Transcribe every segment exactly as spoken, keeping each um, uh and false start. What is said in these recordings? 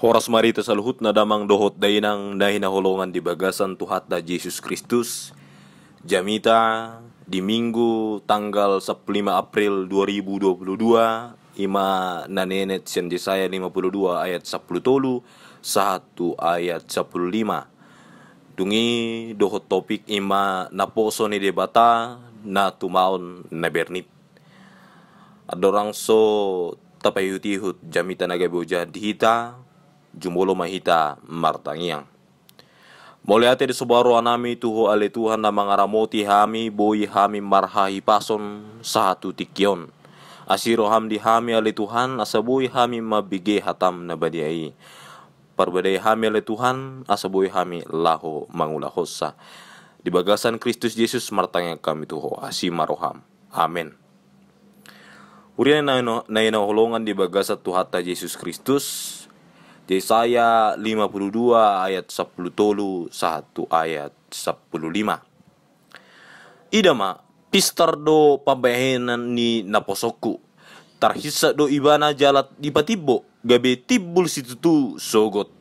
Horas ma di hita saluhutna damang dohot dainang na hinaholongan di bagasan Tuhanta Jesus Kristus. Jamita di Minggu tanggal sampulu lima April dua ribu dua puluh dua, ima na nienet sian Jesaya lima puluh dua ayat sampulu tolu sahat tu ayat sampulu lima. Dung i dohot topik ima naposo ni Debata na tumaon na bernit. Andorang so tapaihut-ihut jamita na gabe ojahan di hita, jumolo ma hita martangiang. Mauliate di so bahen rohanami tu Ho ale Tuhan na mangaramoti hami, boi hami marhahipason sahat tu tingki on. Asi roham di hami ale Tuhan, asa boi hami mambege hatam na badia i. Parbadai hami ale Tuhan, asa boi hami laho mangulahonsa. Di bagasan Kristus Jesus martangiang hami tu Ho, asi ma roham. Amen. Huria na hinaholongan di bagasan Tuhanta Jesus Kristus, Jesaya lima puluh dua ayat sampulu tolu sahat tu ayat sampulu lima. Ida ma, pistar do pambahenan ni naposongku. Tarhinsat do ibana jala dipatimbo, gabe timbul situtu sogot.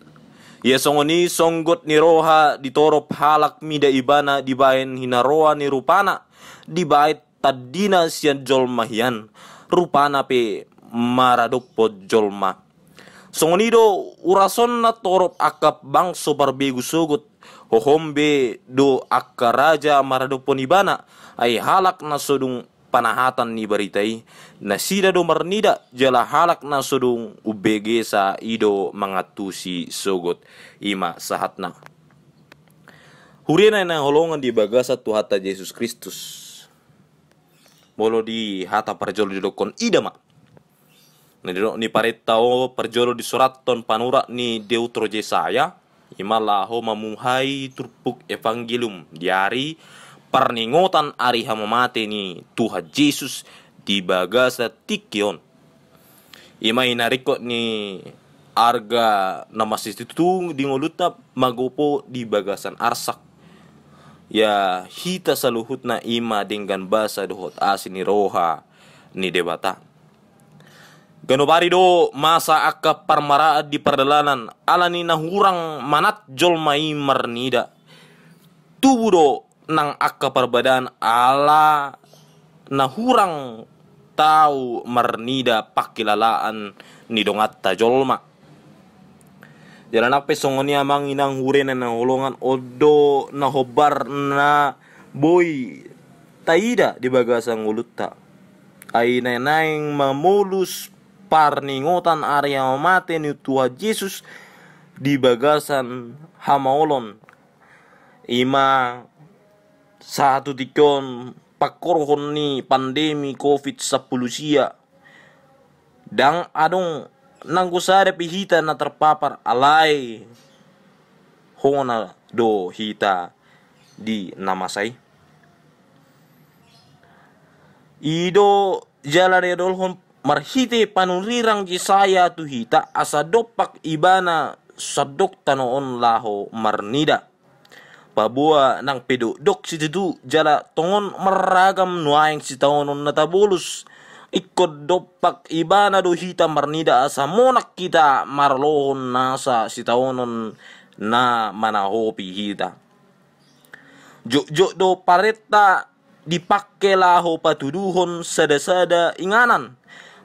Ia songon i songgot ni roha di torop halak mida ibana dibahen hinaroa ni rupana, dibahen tandina sian jolma hian, rupana pe maradophon jolma. Songon i do urasonna torop angka bangso parbegu sogot, hohom be do angka raja maradophon ibana, ai halak na so dung panahatan ni barita i, nasida do marnida, jala halak na so dung umbegesa i do mangantusi sogot. Ima sahatna. Huria na hinaholongan di bagasan Tuhanta Jesus Kristus. Molo di hata parjolo didokkon ida ma. Na didok ni parenta on parjolo disurathon panurat ni Deutro Jesaya, ima laho mamuhai turpuk evangelium di ari parningotan ari hamamate ni Tuhan Jesus di bagasan tingki on. Ima i na ringkot ni arga na masitutu di ngolunta magopo di bagasan arsak. Ia hita saluhutna ima denggan basa dohot asi ni roha ni Debata. Ganup ari do masa angka parmaraan di pardalanan, ala ni na hurang manat jolma i marnida. Tubu do nang angka parbadaan ala na hurang tau marnida pangkilalaan ni donganta jolma. Jala nang pe songon i amang inang huria na hinaholongan, on do na hombar na boi taida di bagasan ngolunta. Ai na naeng mamolus parningotan ari hamamate ni Tuhan Jesus di bagasan hamaolon. Ima sahat tu tingki on pangkorhon ni pandemi covid sampulu sia. Ndang adong nanggo sada pe hita na terpapar, alai hona do hita di na masa i. I do jala diadolhon marhite panurirang Jesaya tu hita, asa dompak ibana sandok tano on laho marnida. Paboa nang pe dokdok situtu jala tongon marragam nuaeng sitaonon na tabolus. Ingkon dompak ibana do hita marnida asa monang hita marlohon nasa sitaonon na manahopi hita. Jotjot do parenta dipangke laho patuduhon sada-sada inganan,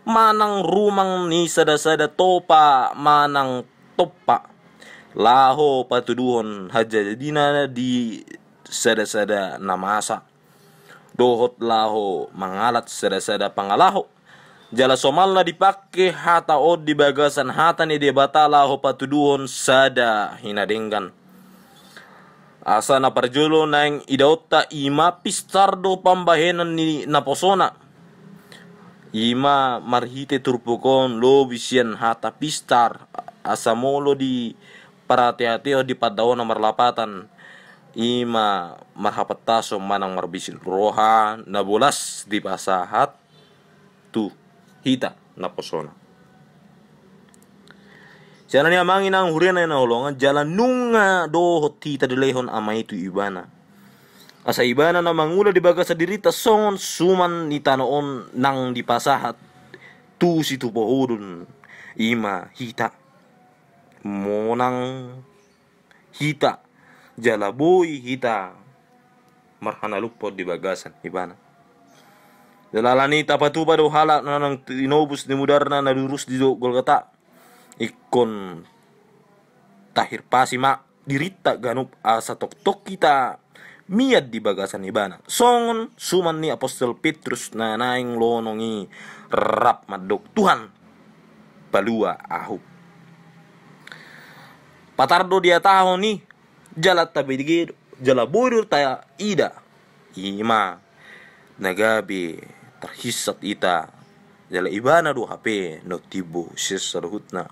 manang rumang ni sada-sada topa manang tompa, laho patuduhon hajadina di sada-sada na masa, dohot laho mangalat sada-sada pangalaho. Jala somalna dipangke hata on di bagasan hata ni Debata laho patuduhon sada hinadenggan. Asa na parjolo naeng idaonta ima pistar do pambahenan ni naposona. Ima marhite turpuk on lobi sian hata pistar, asa molo diparhatehatehon di pandaona marlapatan, ima marhapantason manang marbisik roha na bolas dipasahat tu hita naposona. Jala ni amang inang huria na hinaholongan, jala nunga dohot hita dilehon Ama i tu ibana. Asa ibana na mangula di bagasan dirinta songon suman ni tano on nang dipasahat tu situpa ujung, ima hita. monang hita, jala boi hita marhanalumpon di bagasan ibana. Jala alani i tapatupa do halak na naeng tinobus ni mudarna na durus di Golgota. Ingkon tahirpasi ma dirinta ganup asa tongtong hita mian di bagasan ibana. Songon suman ni apostel Petrus na naeng lonong i rap mandok, Tuhan, palua ahu. Patar do dihatahon i, jala tabege do, jala boi do taida. I ma na gabe tarhinsat hita, jala ibana do hape na timbo sian saluhutna.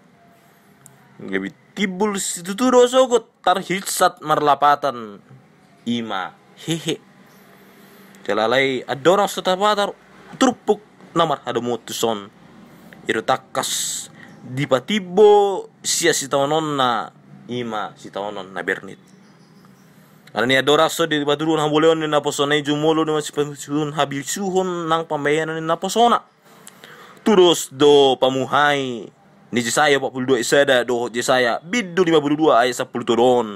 Gabe timbul situtu do sogot tarhinsat marlapatan, i ma hehe. Jala alai andorang so tapatar turpuk na marhadomuan tuson, i do tangkas dipatimbo sian sitaononna, i ma sitaonon na bernit. Alani andorang so dipatuduhon hamuliaon ni naposona i, jumolo do ma sipatuduhon habisuhon nang pambahenan ni naposona. Tudos do pamuhai ni Jesaya opat pulu dua ayat sada dohot Jesaya bindu lima pulu dua ayat sampulu tolu on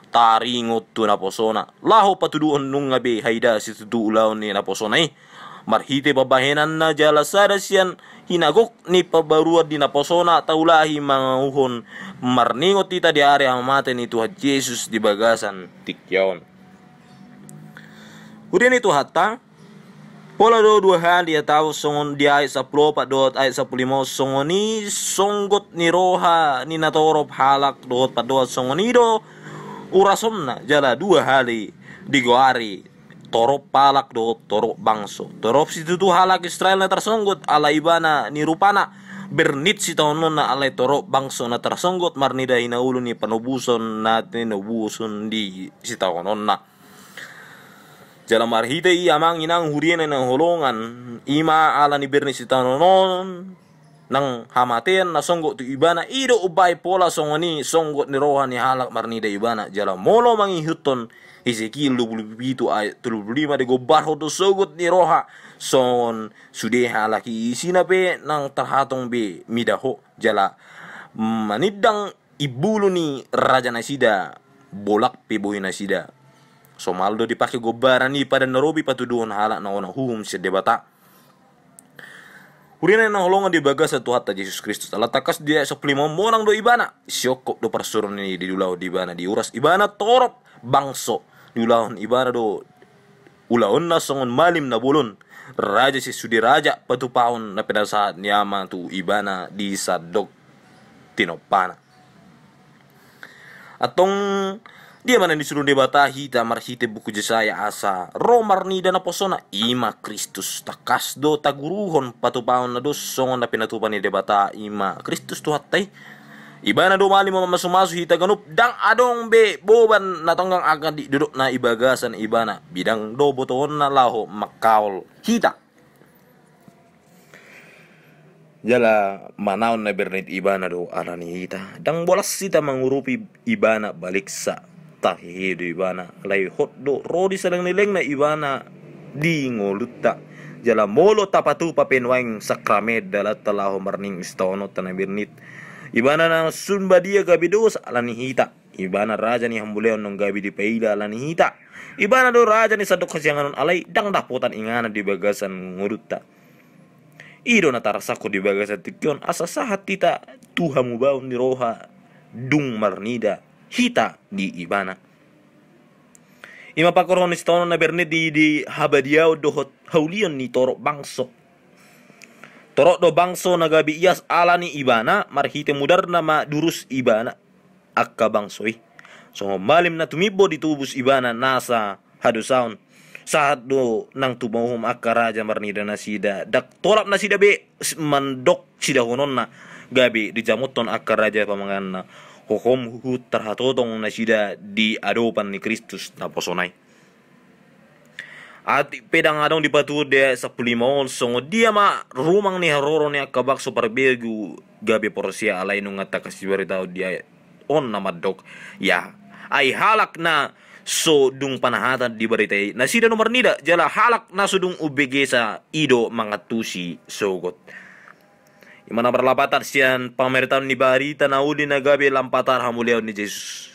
taringot tu naposona. Laho patuduhon nunga be haida situtu ulaon ni naposona i marhite pambahenanna, jala sada sian hinagok ni pambaruan ni naposona taulahi mangaluhon marningot hita di ari hamamate ni Tuhan Jesus di bagasan tingki on. Huria ni Tuhanta, pola do dua hali dihatahon songon di ayat sampulu opat dohot ayat sampulu lima on, songon i songgot ni roha ni na torop halak dohot pandohan, songon i do urasonna, jala dua hali digoari torop halak dohot torop bangso. Torop situtu halak Israel na tarsonggot ala ibana ni rupana, bernit sitaononna, alai torop bangso na tarsonggot marnida hinaholongan ni panobuson na tinobuson di sitaononna. Jala marhite i, amang inang, huria na hinaholongan, i ma ala ni bernit sitaonon on nang hamatean na songgot tu ibana, i do umbahen pola songon i songgot ni roha ni halak marnida ibana. Jala molo mangihuthon Hesekiel dua pulu pitu ayat tolu pulu lima, digombarhon do sogot ni roha songon sude halak i, isina pe nang tarhatong be mida ho, jala manindang imbulu ni raja nasida, bolak pe bohi nasida. Somal do dipake gombaran i padan na robi patuduhon halak na hona uhum sian Debata. Huria na hinaholongan di bagasan Tuhanta Jesus Kristus, ala tangkas di ayat sampulu lima on, monang do ibana, siokkop do parsuruon i diulahon ibana, diuras ibana torop bangso, diulahon ibana do ulaonna songon malim na bolon, raja sian sude raja, patupahon na pinasahat ni Ama tu ibana di sandok tinompana. Antong dia ma na nisuruh Debata hita marhite buku Jesaya asa ro marnida naposona, i ma Kristus. Tangkas do taguruhon patupahon na dos songon na pinatupa ni Debata, i ma Kristus Tuhanta i. Ibana do malim mamasumasu hita ganup, ndang adong be boban na tonggang angka didodokna i bagasan ibana. Bidang do botoonna laho mangkaol hita. Jala manaon na bernit ibana do alani hita. Ndang bolas hita mangurupi ibana, baliksa tahehe do ibana. Alai hot do ro di saleleng ni lelengna ibana di ngolunta. Jala molo tapatupa pe nuaeng sakramen dalanta laho marningot sitaononta na bernit, ibana na sun badia gabe dos alani hita. Ibana raja ni hamuliaon naung gabe dipaila alani hita. Ibana do raja ni sandok hasiangan on, alai ndang dapotan inganan di bagasan ngolunta. I do na tarasahon di bagasan tingki on asa sahat hita tu hamubaon ni roha dung marnida hita di ibana. I ma pangkorhon ni sitaonon na bernit di, di habadiaon dohot haulion ni torop bangso. Torop do bangso na gabe ias alani ibana, marhite mudarna ma durus ibana angka bangso i. Songon malim na tumimbo ditobus ibana nasa hadosaon. Sahat do nang tu pauhum angka raja marnida nasida, ndang tolap nasida be s-, mandok sidahononna, gabe dijamothon angka raja pamanganna. Hohom huhut tarhatotong nasida di adopan ni Kristus naposona i. Atik pe ndang adong dipatuhor di ayat sampulu lima on, songon dia ma rumang ni haroro ni angka bangso parbegu gabe porsea, alai nunga tangkas dibaritahon di ayat on na mandok, ia, ai halak na so dung panahatan di barita i, nasida do marnida, jala halak na so dung umbegesa i do mangantusi sogot. Ima na marlapatan sian pamaritaon ni barita na uli na gabe lampatar hamuliaon ni Jesus.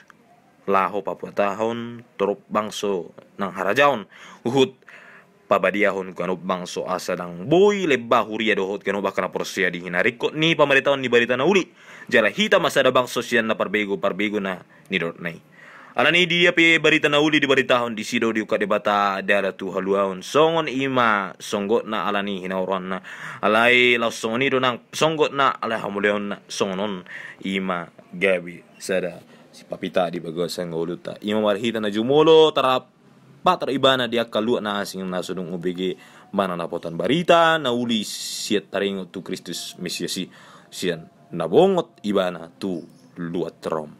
Laho papuhatahon torop bangso nang harajaon, huhut pabadiahon ganup bangso asa ndang boi lemba huria dohot ganup angka na porsea di hinaringkot ni pamaritaon ni barita na uli. Jala hita ma sada bangso sian na parbegu-parbegu na nidokna i. Alani dia pe barita na uli dibaritahon disi do diungkap Debata dalan tu haluaon, songon i ma songgotna alani hinaroanna. Alai laos songon i do nang songgotna alai hamuliaonna songon on, i ma gabe sada sipapita di bagasan ngolunta. I ma marhite na jumolo tarap patar ibana di angka luat na asing na so dung ubege manang na potan barita na uli sian taringot tu Kristus Mesias i, sian na bongot ibana tu luat Rom.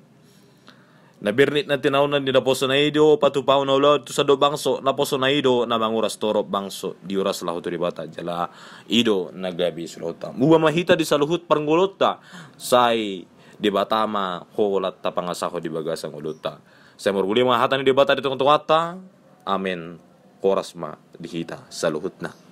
Na bernit na tinaon na di naposo na i do patupaon na ulaon tu sandok bangso, naposo na i do na manguras torop bangso di uras laho tu Debata jala i do na gabe sulahonta. Muba ma hita di saluhut parngoluonta, sai Debata ma holan tapangasahon di bagasan ngolunta. Sai marhuliholi ma hata ni Debata di tonga-tonganta. Amen. Horas ma di hita saluhutna.